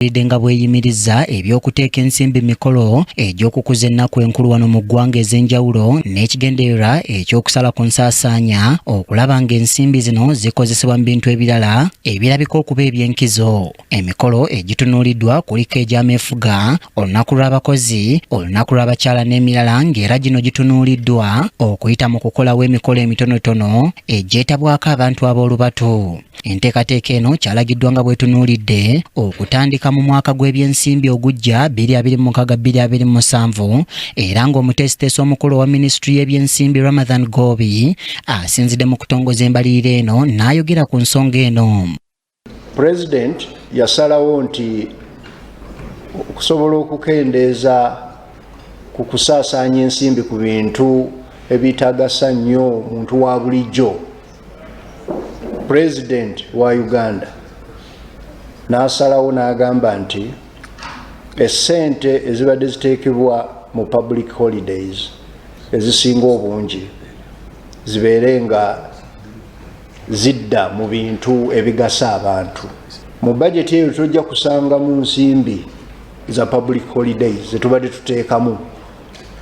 Ede nga bweyimiriza eby'okuteeka ensimbi mikolo egy'okukuza ennaku enkulu wano mu ggwanga ez'enjawulo n'ekigendererwa eky'okusala ku nsaasaanya okulaba ng'ensimbi zino zikozesebwa mu bintu ebirala ebirabika okuba eby'enkizo. Emikolo egitunuuliddwa kuliko egy'ameefuga, olunaku lw'abakozi, olunaku lw'abakyala n'emirala ng'era gino gitunuuliddwa okuyita mu kukolawo emikolo emitonotono egyetabwako abantu ab'olubatu. Enteekateeka eno kyalagiddwa nga bwetunuulidde okutandika mu mwaka gw'ebyensimbi ogujja 2026-2027 era ng'omuteesiteesi omukulu owa minisitule y'ebyensimbi Ramadhan Goobi asinzidde mu kutongoza embalirira eno n'ayogera ku nsonga eno. Pulezidenti yasalawo nti okusobola okukendeeza ku kusaasaanya ensimbi ku bintu ebitagasa nnyo muntu wa bulijjo, Pulezidenti wa Uganda n'asalawo n'agamba nti essente ezibadde ziteekebwa mu public holidays ezisinga obungi zibeere nga zidda mu bintu ebigasa abantu. Mu bajeti eyo tojja kusangamu nsimbi za public holidays zetubadde tuteekamu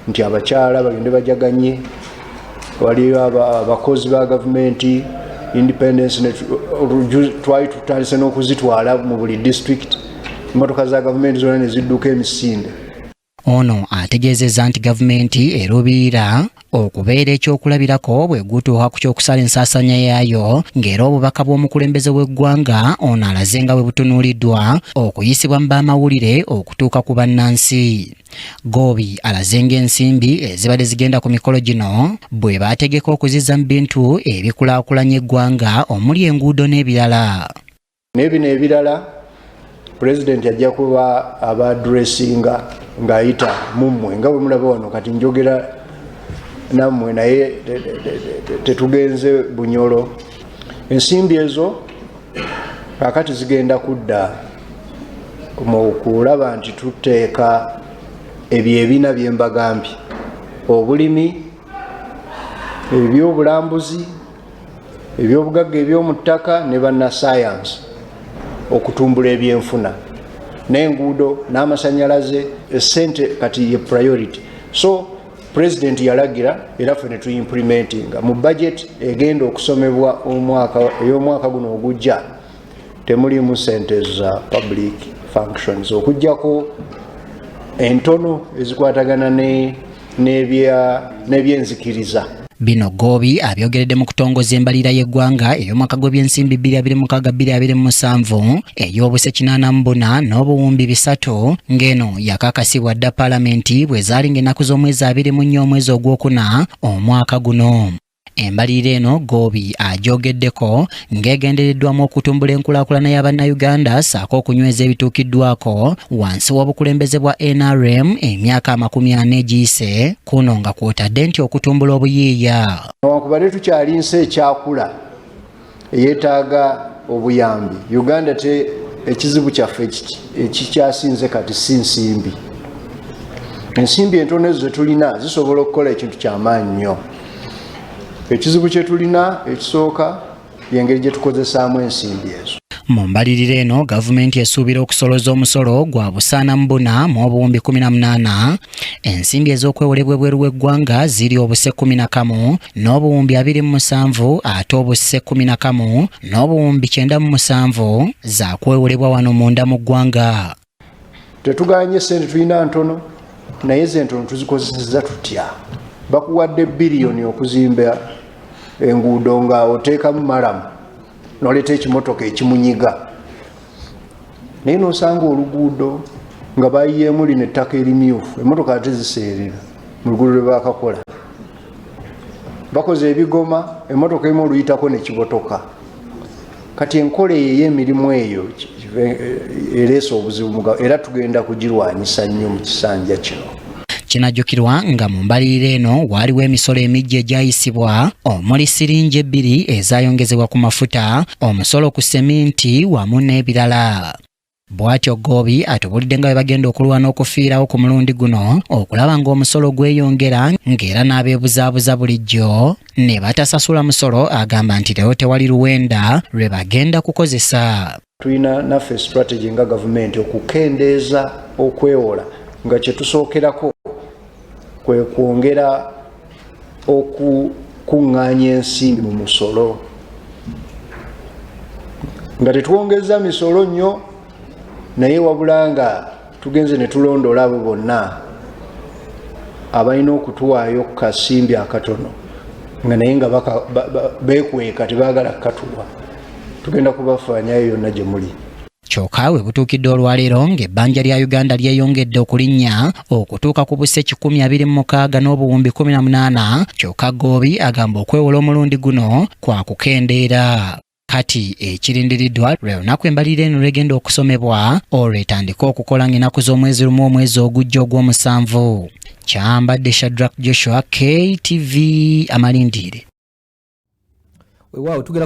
nti abakyala bagende bajaganye, waliyo abakozi ba gavumenti independence twali tutandise n'okuzitwala mu buli district, emotoka za gavumenti zonna ne zidduka emisinde. Ono ategeezezza nti gavumenti eruubirira okubeera ekyokulabirako bwe gutuuka ku ky'okusala ensaasaanya yaayo ng'era obubaka bw'omukulembeze w'eggwanga ono alaze nga bwe butunuuliddwa okuyisibwa mu b'amawulire okutuuka ku bannansi. Goobi alaze ng'ensimbi ezibadde zigenda ku mikolo gino bwe baategeka okuzizza mu bintu ebikulaakulanya eggwanga omuli enguudo n'ebirala. Naye bino ebirala pulezidenti ajja kuba abadressinga ng'ayita mummwe nga bwe mulaba wano kati njogera nammwe naye tetugenze Bunyoro. Ensimbi ezo kakati zigenda kudda mu kulaba nti tuteeka ebyo ebina bye mbagambye: obulimi, ebyobulambuzi, ebyobugagga eby'omu ttaka ne bannasayansi, okutumbula ebyenfuna n'enguudo n'amasanyalaze. Essente kati ye priority, so President yalagira era ffe ne tuimplementinga mu budget egenda okusomebwa omwaka ey'omwaka guno ogujja. Temulimu sente za public functions okuggyako entono ezikwatagana n'ebyenzikiriza. Bino Goobi abyogeredde mu kutongoza embalirira y'eggwanga ey'omwaka gw'ebyensimbi 2026-2027 ey'obuse 84 n'obuwumbi 3, ng'eno yakakasibwa dda paalamenti bwe zaali ng'ennaku z'omwezi 24 omwezi ogwokuna omwaka guno. Embalirira eno Goobi agyogeddeko ng'egendereddwamu okutumbula enkulaakulana ya Bannayuganda ssaako okunyweza ebituukiddwako wansi w'obukulembeze bwa NRM emyaka 40 egiyise, kuno nga kwotadde nti okutumbula obuyiiya. Newankubadde tukyali nsi ekyakula eyeetaaga obuyambi, Uganda te ekizibu kyaffe ekikyasinze kati si nsimbi. Ensimbi entono ezo zetulina zisobola okukola ekintu kyamaanyi nnyo. Ekizibu kyetulina ekisooka yengeri gye tukozesaamu ensimbi ezo. Mu mbalirira eno gavumenti esuubira okusoloza omusolo gwa busaana mu buna mu obuwumbi 18. Ensimbi ez'okwewolebwa ebweru w'eggwanga ziri obuse 11 n'obuwumbi 27, ate obuse 11 n'obuwumbi 97 za kwewolebwa wano munda mu ggwanga. Tetuganye, sente tulina ntono, naye ze ntono tuzikozeseza tutya? Bakuwadde biliyoni okuzimba enguudo nga oteekamu murram noleeta ekimotoka ekimunyiga, naye nosanga oluguudo nga bayiyeemu lino ettaka erimyufu, emotoka ate ziseerera mu luguudo lwe bakakola. Bakoze ebigoma, emotoka emu oluyitako nekibotoka. Kati enkola eyo ey'emirimu eyo ereese obuzibu era tugenda kugirwanyisa nnyo mu kisanja kino. Kinajjukirwa nga mu mbalirira eno waaliwo emisolo emiggya egyayisibwa omuli siringi 2 ezayongezebwa ku mafuta, omusolo ku seminti wamu n'ebirala. Bw'atyo Goobi atubulidde nga bwe bagenda okulwana okufiirawo ku mulundi guno okulaba ng'omusolo gweyongera, ng'era n'abeebuzaabuza bulijjo ne batasasula musolo agamba nti leero tewali luwenda lwe bagenda kukozesa. Tulina naffe strategy nga gavumenti okukendeeza okwewola, nga kyetusookerako kwe kwongera okukuŋŋaanya ensimbi mu musolo, nga tetwongeza misolo nnyo, naye wabula nga tugenze ne tulondoola abo bonna abalina okutuwaayo ku kasimbi akatono, nga naye nga beekweka, tebaagala kukatuwa. Tugenda kubafaanyayo yonna gye muli. Kyokka we butuukidde olwaleero ng'ebbanja lya Uganda lyeyongedde okulinnya okutuuka ku buse 226,018, kyokka Ggoobi agamba okwewola omulundi guno kwa kukendeera. Kati ekirindiriddwa lwe lunaku embalirira eno lwegenda okusomebwa, olwo etandike okukola ng'ennaku z'omwezi 1 omwezi ogujja ogw'omusanvu. Kyambadde Shadrack Joshua, KTV Amalindiire. Weewaawo, tugenda.